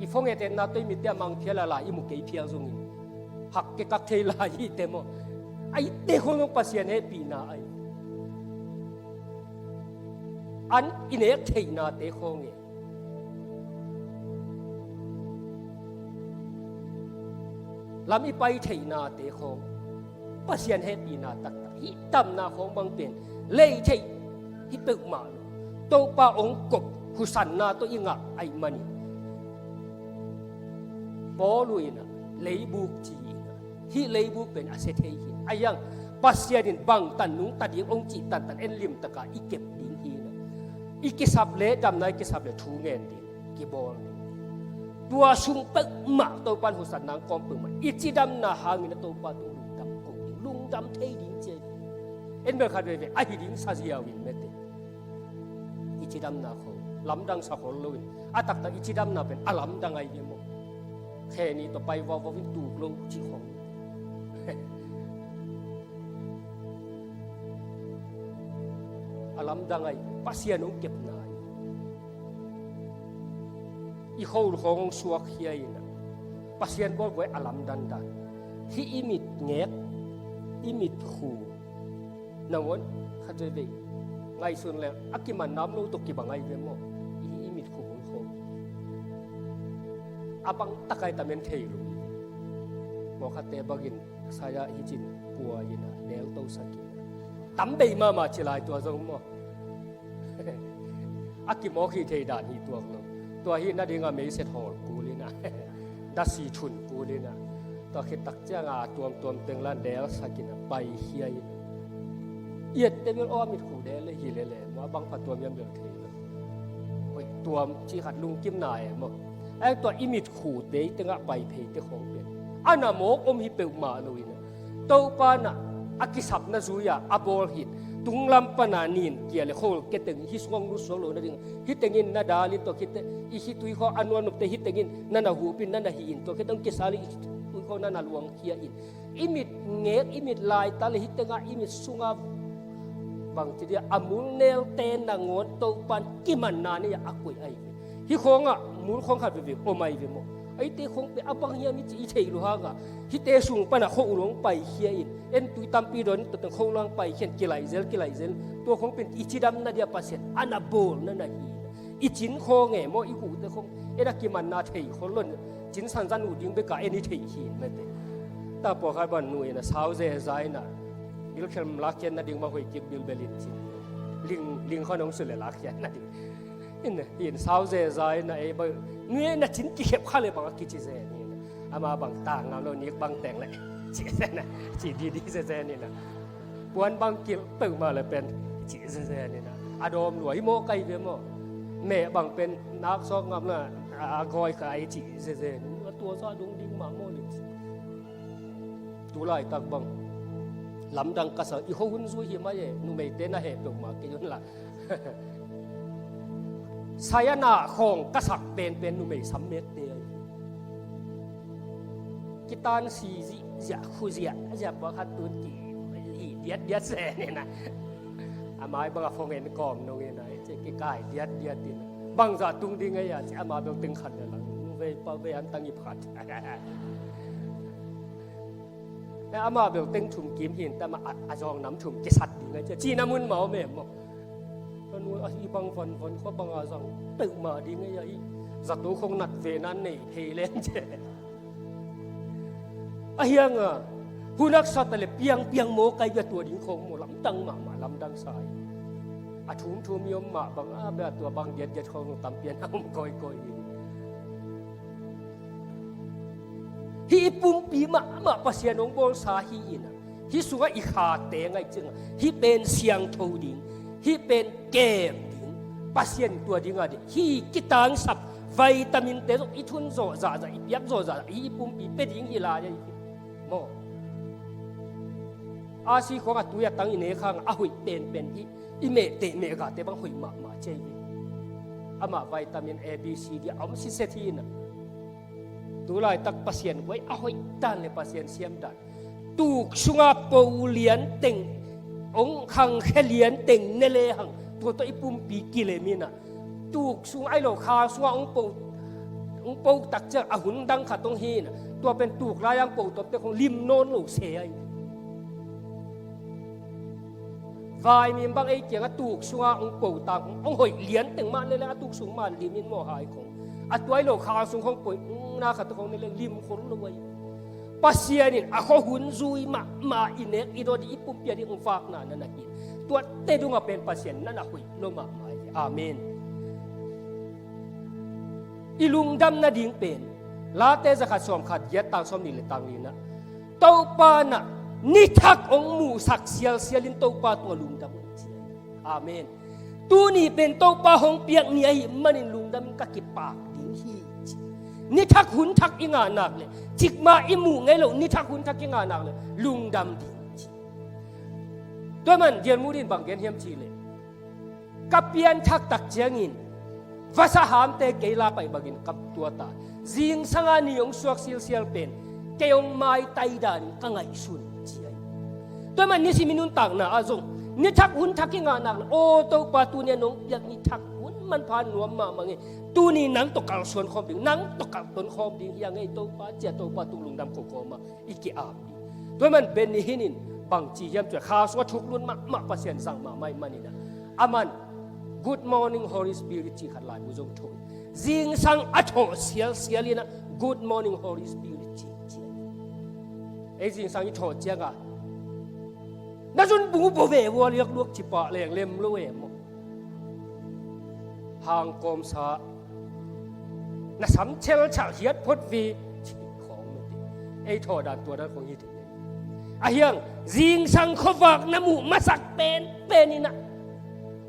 I phone et etna tawh i mitte a mang phial a, la i mu kei phial zongin, hak kekak thei lai i te maw? A i te khawng zong Pasian hehpihna ahi. An i nek theihnate khawng e, lam i pai theihnate khawng Pasian hehpihna taktak. Hih damna khawng bang pen lei thei hi peuhmah lo. Topa hong kop husanna tawh i ngah ahih manin, Paul in a, leibuk ci in a, hih leibuk pen a sia thei hi. A iang Pasian in bangtan nungta ding hong cih tantan en limtaka i kep ding hi in a, i kisap le damna i kisap le thu ngen ding kibawl ni. Tua sung peuhmah Topa in husanna hong kawm peuhmah, i cidamna hangin a Topa tung lungdam ko ding, lungdam thei ding ci. En bel khat veve ahi ding sa ziau in mete. I cidamna khawng lamdang sa khol loin, a taktak i cidamna pen a lamdang ahi ve maw? Khe nih tawh pai vauvau in tuk lo cih khawng. A lamdang ahi, Pasian hong kepna ahi. I khol khawng hong suakkhia in a, Pasian bawl guai a lamdang dan. Hih i mit ngek, i mit khu, nangawn khat veve ngaihsun le a kiman nam lo tawh kibang ahi ve maw? I, i mit khu hong khawng a bang takai tamen thei lo. Mawkhatte bangin saya hi cin pua in a, neltosak in a. Tam bei mahmah ci lai tua zong maw. A kimawk hi thei dan hi tuak lo. Tua hi nadinga meiset hawl kul in a, dasi thun kul in a, tua khit tak cianga a tuamtuam teng la nelsak in a, paikhia in a. Iette bel aw, a mitkhu del le hi lele maw, a bang pha tuam hiam bel thei lo. Hoih tuam cih khat lungkimna e maw. Ai tua i mitkhu te i tengah pai phei te khawng pen a na mawk om hi peuhmah lo in a, Topa na a kisapna zui-a a bawl hi. Tunglam pana nin kia le khol ke teng hi sungah hong lut suak lo nading, hi tengin na dal in, tua khit teh i khitui khawng a nuamnuam te hi tengin na na hup in, na na hih in, tua khit teh hong kisal in i khitui khawng na na luangkhia in. I mit ngek, i mit laita le hi tengah i mit sunga bangci dia a mul nelte nangawn Topan kimanna nei-a a koih ahi ve. Hih khawngah mul khawng khat veve om ahi ve maw. Eite khawng pen a bang hiam i ci i theih loh hangah hihte sung pana khua uh lo hong paikhia in, en tui tampi dawn in, tua teng khua uh lo hong paikhia in, kilaih zel, kilaih zel. Tua khawng pen i cidamna dia Pasian a na bawlna na hi. I cin khawng e maw, i guhte khawng en a kimanna thei khol lo in, cin sanzan uh ding beka en i theih hi mete. Ta pawlkhat bang nu in a sau zeza in a, bilkhelm lakkhiat nading bang hoih kik bilbel in cin. Ling, ling khawng hong sut le lakkhiat nading. In, in sau zeza in a, ei bang nu in a cin kikhep kha le bang a kici zen in a. Ama bang tang ngam lo, nik bang teng le ci zen a, ci didi zezen in a. Puan bang kilh peuhmah le pen ci zezen in a, a dawm lua hi maw, kai ve maw. Meh bang pen nak sawk ngam la, a gawi kha ai ci zezen in a, tua sa dong ding mah maw le ci. Tu laitak bang lamdang ka sa, i kho hun zui hi mai e, numeite na heh peuhmah kei un la. Sayana khawng ka sak penpen numei sammekte ahi. Kitan si zihziah, khu ziahziah, pawlkhat tun ki hi diatdiat zen in a. A mai bang a phone en kawm nung in a, ci kikai diatdiat in a. Bangzah tung ding ahi a, ci ama bel teng khat le lang. Nuvei pavei an tang i phat. Amah bel teng thum kim hi in, tama a, a zawng nam thum kisat ding a ci, cihna mun mah om em maw. Ka nuai ahi bang vanvan khua banga zang peuhmah ding a, ahi zato khong nat ve nan nei thei len ci. Ahi hanga hun haksa ta le piangpiang maw, kai bia tua ding khong maw, lamdang mahmah, lamdang sa hi. A thumthum i om mah bang a bia tua bang diatdiat khong tampian a om kawikawi hi. Hih i pumpi mahmah Pasian hong bawlsa hi in a, hih sungah i khate ngaih ciangah hih pen siangtho ding, hih pen kem ding, Pasian tua dingah ding, hih kitangsap vitamin te zong i thun zawh zahzah, i piak zawh zahzah, hih i pumpi pia ding hi lai ahi maw. A si khuangah tui a tang i nek hangah a hoih penpen hih i mehteh mehgahte bang hoih mahmah ci ahi hi. Amah vitamin A, B, C, D a om siset hi in a. Tu laitak Pasian guai a hoih dan le Pasian siam dan, tuk sunga po lianteng, hong khangkhia lianteng ne lehang tua tawh i pumpi kilem in a. Tuk sung ahi lo khang sunga hong po, hong po tak ciang a hun dang khat hong hi in a, tua pen tuk lai-a hong po tawmte khong lim nawn lo se ahi. Vaimim bang ei kiangah tuk sunga hong po tang hong hoih lianteng mah leh leh a tuk sung mah lim in maw hai khong. A tua ahi lo khang sung khong poih na khat khong ne leh lim khol lo ahi. Pasian in a khua hun zui mahmah i nek i dawn ding i pumpi a ding hong vakna na na hi. Tuate dungah pen Pasian na na hoih lo mahmah hi. Amen. I lungdam nading pen Late zakhat sawmkhat giat tang sawmnih le tang li-na Topa na nithak hong muhsak sialsial in Topa tungah lungdam un ci ahi. Amen. Tuni pen Topa hong piak ni ahih manin lungdam in ka kipak ding hi ci. Nithak hunthak i ngah nak le, cikmah i muh ngei lo nithak hunthak i ngah nak le lungdam ding ci. Tua man Gelmudin bang gen hiam cih leh, ka pianthak tak ciangin vasa hamte kei la paih bangin ka tuat a, zingsanga ni hong suak silsial pen kei hong maitai danin ka ngaihsun ci ahi. Tua man nisim i nuntakna ah zong nithak hunthak i ngah nak le, aw Topa, tuni a nong piak nithak hun manpha nuam mahmah ing e. Tuni nang tawh kalsuan khawm ding, nang tawh kalton khawm ding hi ing e Topa, ci-a Topa tung lungdam ko kawmah i ki-ap ding. Tua man pen nihin in bangci hiam cih leh kha sungah thuk lut mahmah, Pasian zang mahmah ahih manin a, aman Good Morning Holy Spirit cih khat laibu zong thawh in, zingsang a thawh sialsial in a, Good Morning Holy Spirit ci, ci. Ei zingsang i thawh ciangah na zunbung uh bua ve vua liak luak ci pah leng lem lo em maw? Hangkawmsa na sam chelchah hiat phot ve ci khawng mete. Ei thawh dan tua dan khawng hi thei. A hiang zingsang khuavak na muh masak penpen inah,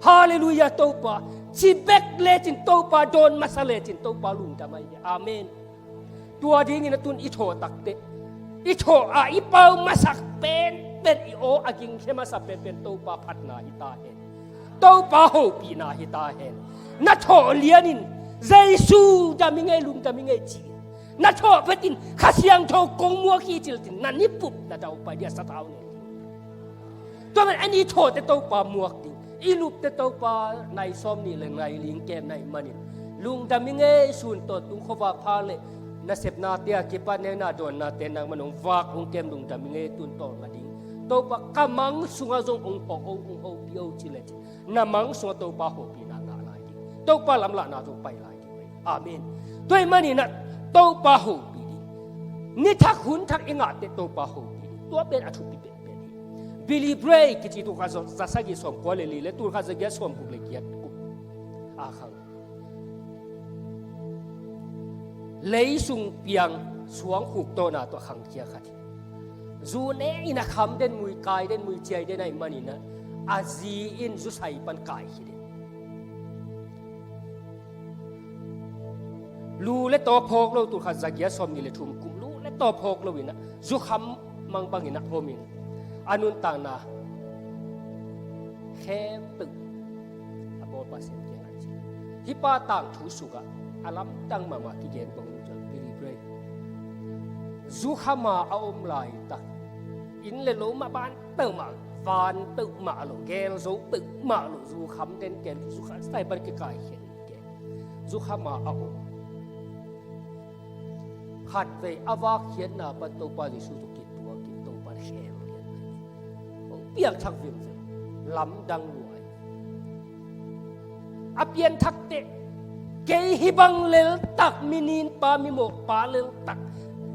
Halleluiah Topa ci bek lecin Topa dawn masa lecin Topa lungdam ahi hi. Amen. Tua dingin a tun i thawh takteh i thawh a i pau masak penpen, i aw a gingkhia masa penpen Topa phatna hi ta hen. Topa hopihna hi ta hen. Na thawh lianin Jesu dam i ngei, lungdam i ngei ci. Na thawh petin Kha Siangtho kong muak hi ciltin na nipup na daupai dia sathau nen. Tua man a ni thawhte Topa muak ding, i lupte Topa nai sawm nih le nai ling kem nai manin lungdam i ngei sun tawntung khuavak pha le nasepnate a kipat nekna dawnnate nang man hong vak hong kem lungdam i ngei tun tawl nga ding. Topa ka mang sungah zong hong hawk hong hopih ho ci le ci. Na mang sungah Topa hopihna ngah lai ding. Topa lamlahna zong pai lai ding. Amen. Tua ahih maninah Topa hopih ding. Ni thak hun thak i ngahte Topa hopih ding. Tua pen a thupi penpen hi. Billy Bray kici tu kha za sagih sawm kua le li le tu kha za giat sawm guk le giat guk a khang. Leisung piang suang khuk tawhna tawh khangkhia khat hi. Zu ne in a kham den mui kai den mui ciai den ahih maninah a zi in zu sai pan kai hi den. Lu le taw phawk lo, tulkhat zagiat sawm nih le thum kum lu le taw phawk lo inah zukham mang bangin a om in a nuntakna khempeuh a bawlpa sem kiangah ci. Hih pa tangthu sukah a lamdang mahmah kigen bang uh ciang Billy Bray zukhama a om laitak inn le lo mah ban peuhmah, van peuhmah lo, gelzo peuhmah lo, zukham den ken zukham sai pan kikai khen ken zukhama a om. Khatvei a vak khiatna pan Topa Jesu tawh kituakin Topa in khel lian. Hong piangthak vimvim, lamdang luai. A pianthakte, kei hih bang leltak, mi ninpa mi mawkpa leltak,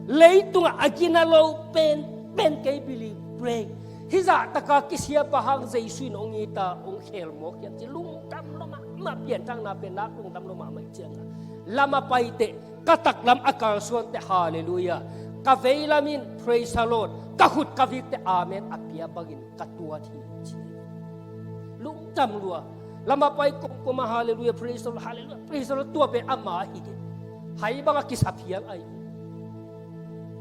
leitungah a gina lo penpen kei Billy Bray. Hih zahtaka kisiapa hang Jesu in hong it a hong khel mawk hiam ci lungdam lua mahmah, pianthakna pen nak lungdam lua mahmah ih cianga lam a paite, ka taklam a kalsuante, halleluiah. Ka veilam in praise the Lord, ka khut ka vikte amen a pia bangin ka tuat hi ci. Lungdam lua. Lam a pai komkoma halleluiah, praise the Lord, halleluiah, praise the Lord, tua pen ama hi ding. Hai banga kisap hial ahi.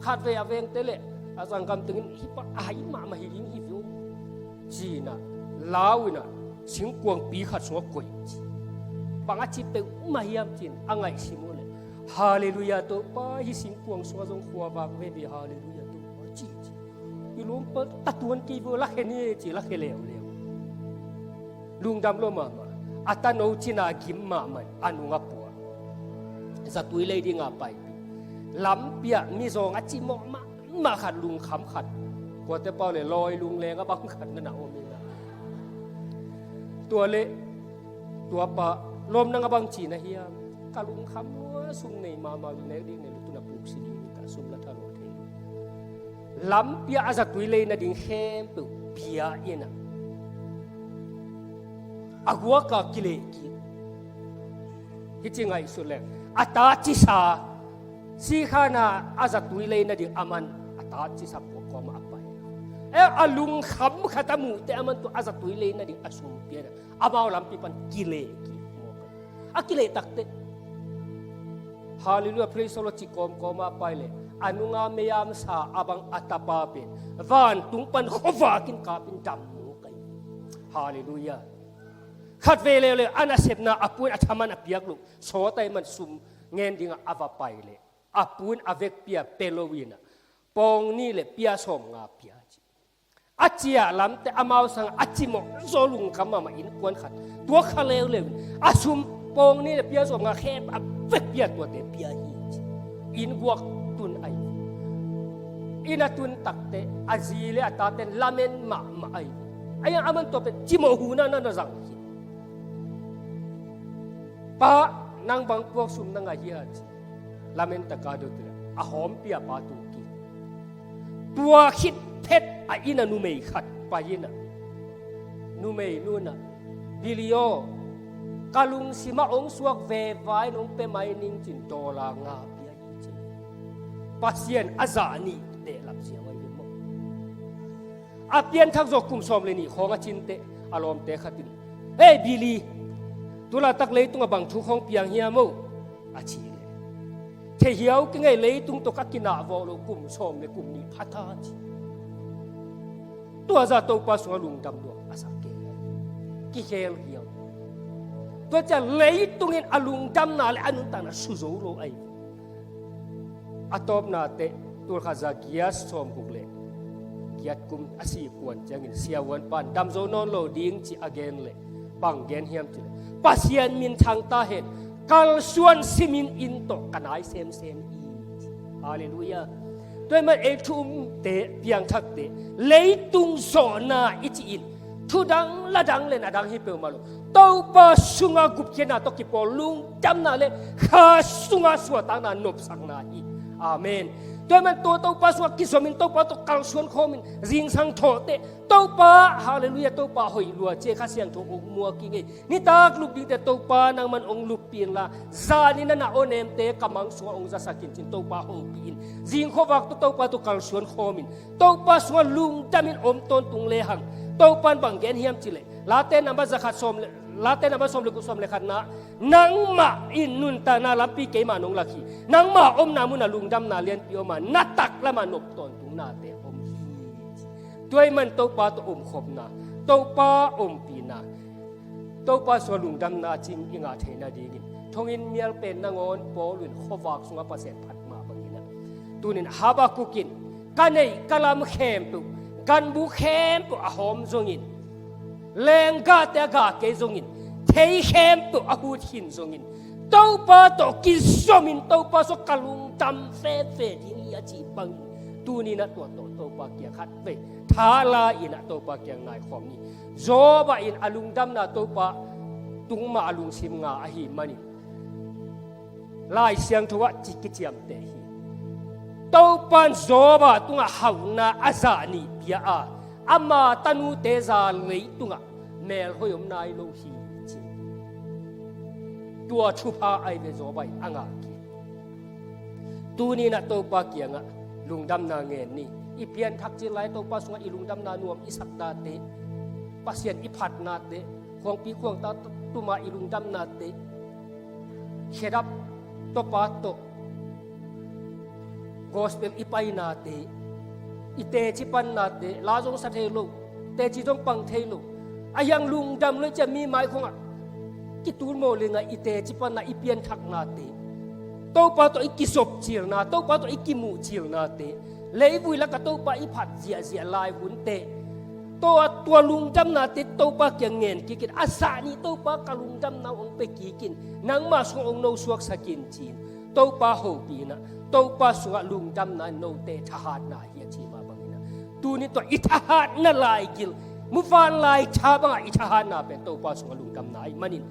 Khatvei a vengte le a zanggam tengin hih pa a hai mahmah hi ding hi vio. Cina lau ina singkuangpi khat sungah koih ci. Bang a ci peuhmah hiam cin a ngaihsim uh le, halleluiah Topa, hih singkuang sungah zong khuavak veve, halleluiah Topa ci ci. I lungpa tatuan kei vua, lakhe ni ci, lakhe leuleu. Lungdam lua mahmah. A tano cina gim mahmah, a nunga pua. Zatui lei dinga paipih. Lampiah mizawng a cimawh mah mah khat, lungkham khat. Kuate pau le lawi lungleng a bang khat na na om ina. Tua le tuapa lawm nang a bang cina hiam? Ka lungkham lua, sum nei mahmah, nek ding nei lutun a puk si ding ta, sum la tha lo thei. Lampiah a zatui lei nading khempeuh pia ina a guaka kilehkik. Hih ci ngaihsut leng a ta cisa sikhana a zatui lei nading a man a ta cisa puak kawma a pai. E, a lungkham khat a muhte a man tu a zatui lei nading a sum piana amau lampi pan kilehkik mawk a kileh takte. Halleluiah, praise the Lord ci kawmkawma a pai le a nunga meyamsa a bang a tapa pen vantung pan khuavakin kapin dam mawk a hi. Halleluiah. Khatvei leuleu a nasepna a puin a thaman a piak loh sawt ahih man sum ngen dingah a va pai le a puin a vekpi a pia lo inah pawng nih le pia sawm nga pia ci. A ciah lamte amau sangah a cimawh zaw lungkham mahmah innkuan khat tua kha leuleu in a sum pawng nih le pia sawm nga khem a vekpi a tuate pia hi ci. Inn guak tun ahi. Inn a tun takte a zi le a taten lamen mahmah ahi. A hiang a man tua pen cimawh huna na na zang hi. Pa, nang bang puak sum na ngah hia ci. Lamen taka dot le a hawmpi a pa tu ki. Tua khit phet a inn ah numei khat pai in ah, numei nu in ah, "Billy aw, ka lungsim ah hong suak veva in hong pia mai ning," ci-in dollar nga pia hi, ci. Pasian a zah nih dehlap ziau ahi ve maw. A pianthak zawh kum sawm le nih khawng a cin teh, a lawmte khat in, "Hei Billy, tu laitak leitung ah bang thu khawng piang hiam aw?" a cih leh, "Thei hiau keng ei, leitung tawh ka kinah vawh loh kum sawm le kum nih pha ta," ci. Tua zah Topa sungah lungdam lua a sak kei ahi. Kikhel hiau. Tua ciang leitung in a lungdamna le a nuntakna su zo lo ahi. A tawpna teh, tul khat za giat sawmguk le giat kum a si kuan ciangin siavuanpa in dam zo nawn lo ding ci a gen leh, bang gen hiam cih leh, "Pasian minthang ta hen, kalsuan simin inn tawh ka nai semsem hi," ci. Halleluiah. Tua ahih manin ei thu umte, piangthakte, leitung zawhna i cih in thu dang la dang le na dang hi peuhmah lo. Topa sungah gupkhiatna tawh kipawl lungdamna le kha sungah suahtakna nopsakna hi. Amen. Tua ahih manin tua Topa sungah kizomin, Topa tawh kalsuan khawmin, zingsang thawhteh, Topa, halleluiah, Topa hoih lua ci-a Kha Siangtho hong muak hi ing ei. Nitak lup dingte Topa nangman hong luppih inla, zanin a na aw nemte ka mang sungah hong zasak in ci-in Topa hopih in, zing khuavak tawh Topa tawh kalsuan khawmin, Topa sungah lungdamin om tawntung lehang, Topa in bang gen hiam cih leh, Late number za khat sawm le, Late number sawm le guk, sawm le khatna, "Nangmah in nuntakna lampi keimah nong lak hi. Nangmah omna munah lungdamna lianpi om a, na taklamah nop tawntung nate om hi." Tua ahih manin Topa tawh omkhopna, Topa ompihna, Topa sungah lungdamna cing i ngah theih nadingin, thonginn mial pen nangawn Paul in khuavak sungah Pasian phat mah bangin ah, tuni-in Habakkuk in, "Ka neih ka lam khempeuh, ganbuk khempeuh a hawm zongin, lenggahte a gah kei zongin, thei khempeuh a hut khin zongin, Topa tawh kizomin Topa sungah ka lungdam fefeh ding hi," a cih bangin, tuni-in ah tua tawh Topa kiang khatvei tha la-in ah Topa kiang naikhawm ni. Job in a lungdamna Topa tung mah a lungsim nga ahih manin, Lai Siangtho ah ci kiciamteh hi. Topa in Job tungah hauhna a zah nih pia a, ama tanute zah leitungah melhoih om nai lo hi, ci. Tua thupha ahi ve, Job in a ngah kik. Tuni-in ah Topa kiangah lungdamna ngen ni. I pianthak cil lai Topa sungah i lungdamna nuam i saknate, Pasian i phatnate, khuangpi khuangta tumah i lungdamnate, khedap tawpa tawh gospel i painate, i teci pannate, la zong sa thei lo, teci zong pang thei lo, a hiang lungdam lo i ciah mi mai khawngah kitul mawh lingah i teci panna, i pianthaknate, Topa tawh i kizop cilna, Topa tawh i kimuh cilnate, leivui lakah Topa i phat ziahziah lai hunte, tua, tua lungdamnate Topa kiang ngen kikin, a zah nih Topa ka lungdamna hong pia kikin, nangma sungah hong nosuaksak in ci-in Topa hopih in ah, Topa sungah lungdamna in note thahatna hi, a ci mah bangin ah, tuni tua i thahatna laigil, muvanlai tha bangah i thahatna pen Topa sungah lungdamna ahih manin,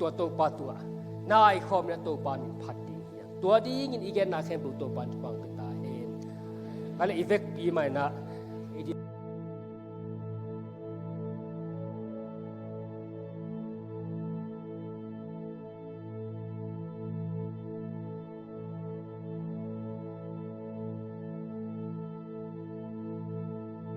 tua Topa tungah naikhawm in ah Topa min phat ding hi. Tua dingin i genna khempeuh Topa in thupha hong pia ta hen. Ahi leh i vekpi mah in ah